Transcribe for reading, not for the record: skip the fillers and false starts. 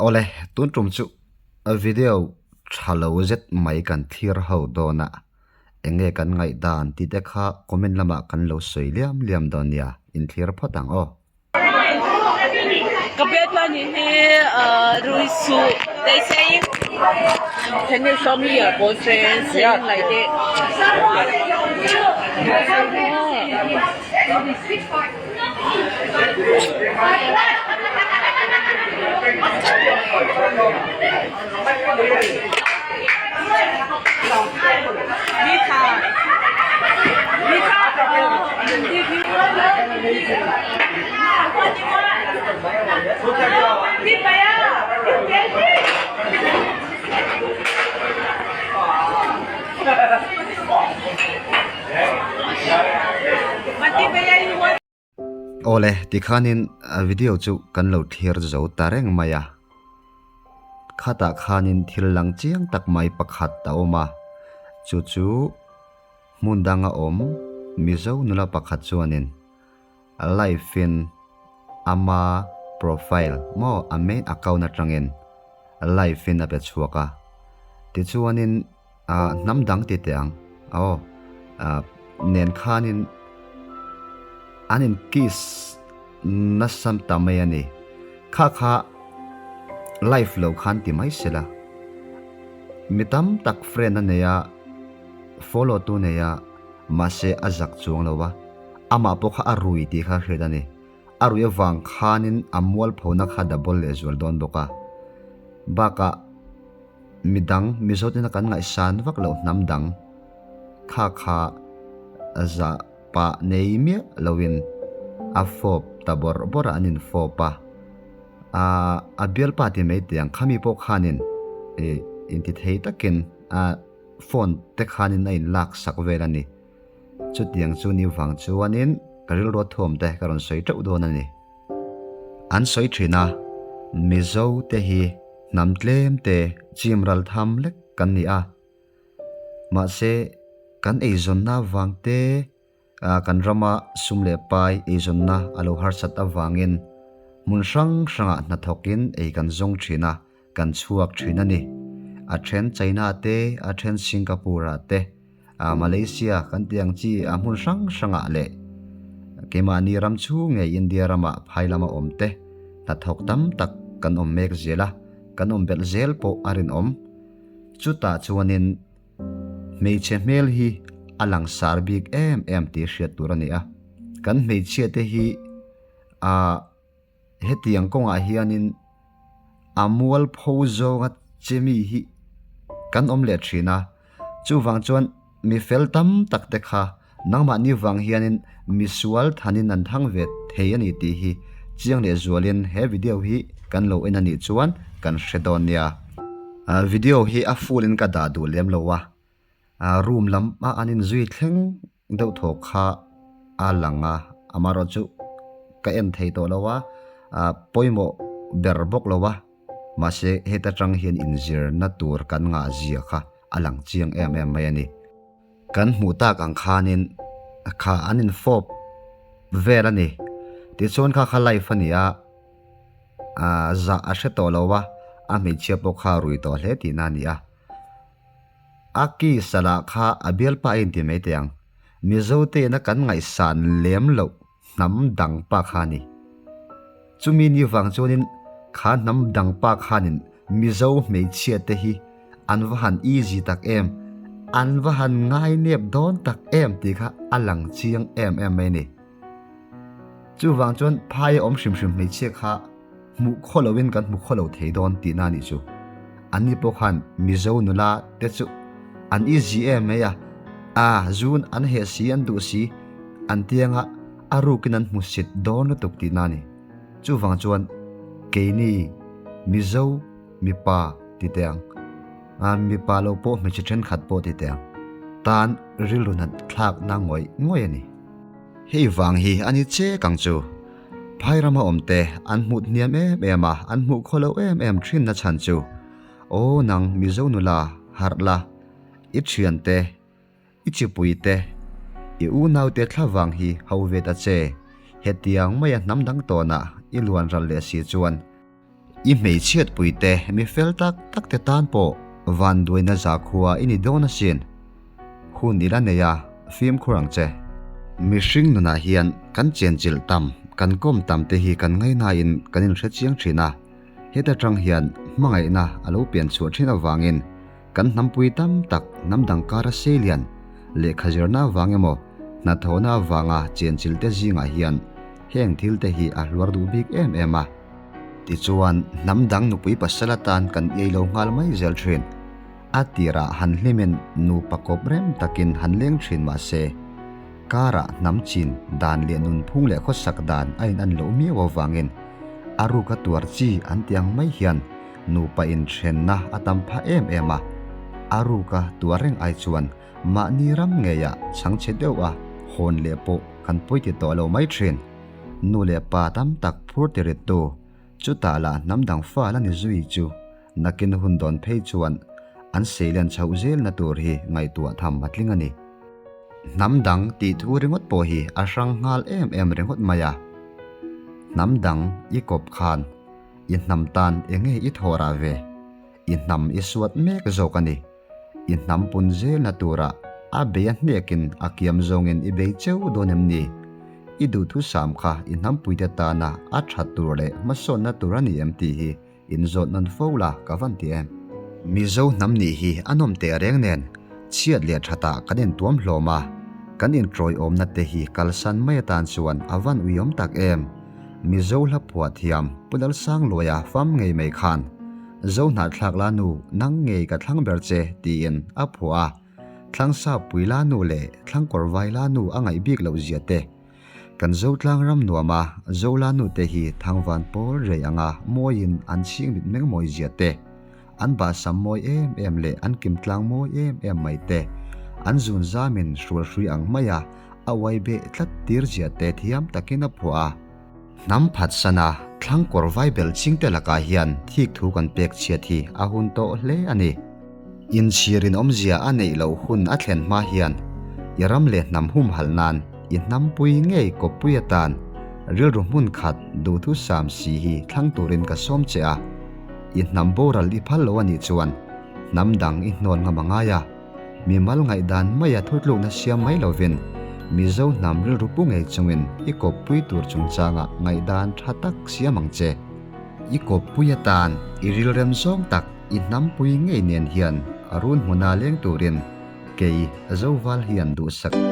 Awle, tun tum chu video tha lo zet mai kan thlir ho dawn a, eng nge kan ngaihdan tih te kha comment lamah kan lo sawi liam liam dawn nia, inthlir phawt ang aw. Ka bialpa nih hi rui suh they saying can you show me your boyfriend saying like that. Awle, tikhanin video chu kan lo thlir zo ta reng mai a. Khatah khanin thil lang chiang tak mai pakhat a awm a, chu chu hmun danga awm Mizo nula pakhat chuanin live in ama profile maw a main account atangin live in a pe chhuak a, tichuanin Ah hnam dang ti teh ang aw ah nen khanin an in kiss nasa ta mai a ni. Kha kha live lo khan ti mai sela. Mi tam tak friend a nei a, follow tu nei a, mahse a zak chuang lo a, amah pawh kha a rui tih kha hriat a ni. A rui avang khanin a mualphona kha double lehzual dawn bawk a. Bakah. Midang Mizote na kan ngaihsan vak loh hnam dang kha kha zah pah nei miah loin a fawp ta bawrh bawrh a, an infawp a. A bialpa ti mai teh ang, khami pawh khanin inti thei takin a phone te khanin a inlak sak vel a ni. Chutiang chu ni vang chuanin ka rilru thuam te ka rawn sawi teuh dawn a ni. An sawi thin a, Mizo te hi hnam tlem te chim ral tham lek kan ni a. Mahse, kan eizawnna avang te, kan rama sum leh pai eizawnna a lo harsat avangin hmun hrang hrangah hnathawkin ei kan zawng thin a, kan chhuak thin a ni. A then China te, a then Singapore ah te. Malaysia kan tih ang chi a hmun hrang hrangah leh keimahni ram chhung ngei India ramah phai lama awm te hnathawk tam tak kan awm mek zel a, kan awm belh zel pawh a rinawm. Chutah chuanin hmeichhe hmel hi a langsar bik em em tih hriat tur a ni a, kan hmeichhia te hi ah Hetiang kawngah hianin a mualpho zawnga che mi hi kan awm leh thin a, chuvang chuan mi fel tam tak te kha nangmahni vang hianin mi sual thanin an thang ve thei a ni tih hi chiang leh zualin he video hi kan lo en a nih chuan kan hre dawn nia. Video hi a full in ka dah duh lem lo a, room lam a an inzui thleng deuh thaw kha a lang a, amaherawh chu ka en thei tawh lo a, pawimawh ber bawk lo a, mahse heta tang hian inzirna tur kan ngah zia kha a lang chiang em em mai a ni. Kan hmuh tak ang khanin kha an infawp vel a ni, tichuan kha kha life a ni a, zah a hre tawh lo a, a hmeichhia pawh kha a rui tawh hle tihna a ni a. A ki salah kha a bialpa a inti mai teh ang. Mizo te'n a kan ngaihsan lem loh hnam dang pa kha a ni. Chumi ni vang chuanin kha hnam dang pa khanin Mizo hmeichhia te hi an va han easy tak em, an va han ngainep dawn tak em tih kha a lang chiang em em mai a ni. Chuvang chuan phai a awm hrim hrim hmeichhia kha hmuh khaw loin kan hmu khaw lo thei dawn tihna a nih chu. Anni pawh khan Mizo nula te chu an easy em mai a, a zun an heh si an duh si an tianga a rukin an hmu sit dawn lutuk tihna a ni. Chuvang chuan keini Mizo mipa ti teh ang, mipa lo pawh hmeichhe thenkhat pawh ti teh ang, tan rilru nat thlakna ngawih ngawih a ni. Hei vang hi a ni chek ang chu. Phai rama awmte an hmuh hniam em em a, an hmuh khaw lo em em thin na chhan chu. Aw nang Mizo nula, harh la, i thiante, i chipui te, i unaute thla vang hi ho ve ta che, hetiang maia hnam dang tawnah i luan ral leh si chuan. I hmeichhiatpuite mi fel tak tak te tan pawh vanduaina zakhua i ni dawn asin. Hun i la nei a, fimkhur ang che. Mihring nunah hian kan chenchilh tam, kan kawm tam te hi kan ngaihnain kan inhre chiang thin a. Heta tang hian hmangaihna a lo pian chhuah thin avangin kan hnampui tam tak hnam dang kara seilian, lehkha zirna avang emaw hnathawhna avanga chenchilh te zingah hian heng thil te hi a hluar duh bik em em a. Tichuan hnam dang nupui pasal atan kan iai lo nghal mai zel thin. A tirah han hlimin nupa kawp rem takin han leng thin mah se, karah hnam chin dan leh nunphung leh khawsak dan a in an loh miau avangin a ruka tuar chi an ti ang mai hian nupa inthenna a tam phah em em a. A ruka tuar reng ai chuan mahni ram ngeiah chhangchhe deuh a hawn leh pawh kan pawi ti tawh lo mai thin. Nu leh pa tam tak phur ti rittu, chutah lah hnam dang fa la ni zui chu Nakin hun dawn phei chuan an seilen chhoh zelna tur hi ngaihtuah tham a tling a ni. Hnam dang tih thu ringawt pawh hi a hrang nghal em em ringawt mai a. Hnam dang i kawp khan i hnam tan enge i thawhrah ve? I hnam i suat mek zawk a ni. I hnam pun zelna turah a bei a hnekin a kiam zawngin i bei cheu dawn em ni? I duhthusam kha i hnampuite tana a that tur leh hmasawnna tur a ni em tih hi In zawt nawn fo la ka van ti em. Mizo hnam nih hi a nawm teh reng nen chhiat leh thatah kan intuam hlawm a, kan inṭawiawmna te hi kalsan mai atan chuan a van uiawm tak em. Mizo hla phuah thiam Pu Lalsangluaia fam ngei mai khan Zo hnahthlak la nu nang ngei ka thlang ber che tiin a phuah a, Thlangsa pui la nu leh Thlangkawr vai la nu a ngaih bik loh zia te Kan Zotlang ram nuama Zola nute hi thangvan pawl rei anga mawiin an chhing mit meng mawi zia te, an bahsam mawi em em leh an kim tlang mawi em em mai te, an zun zamin hrual hrui ang maia a uai beh tlat tir zia te thiam takin a phuah a. Hnam phatsana thlang kawr vai bel chingte lakah hian thik thu kan pek chhiat hi a hun tawh hle a ni. Inchhirin awmzia a neih loh hun a thlen hma hian i ram leh hnam humhalh nan i hnampui ngei kawppui atan rilru hmun khat duhthusam si hi thlang turin ka sawm che a. I hnam boral i phal lo a nih chuan hnam dang i hnawl ngam a ngai a. Mimal ngaihdan maia thutlukna siam mai lovin Mizo hnam rilru pu ngei chungin i kawppui tur chungchangah ngaihdan tha tak siam ang che. I kawppui atan i rilrem zawng tak I hnampui ngei nen hian run hmuna leng turin kei Zoval hian duhsak.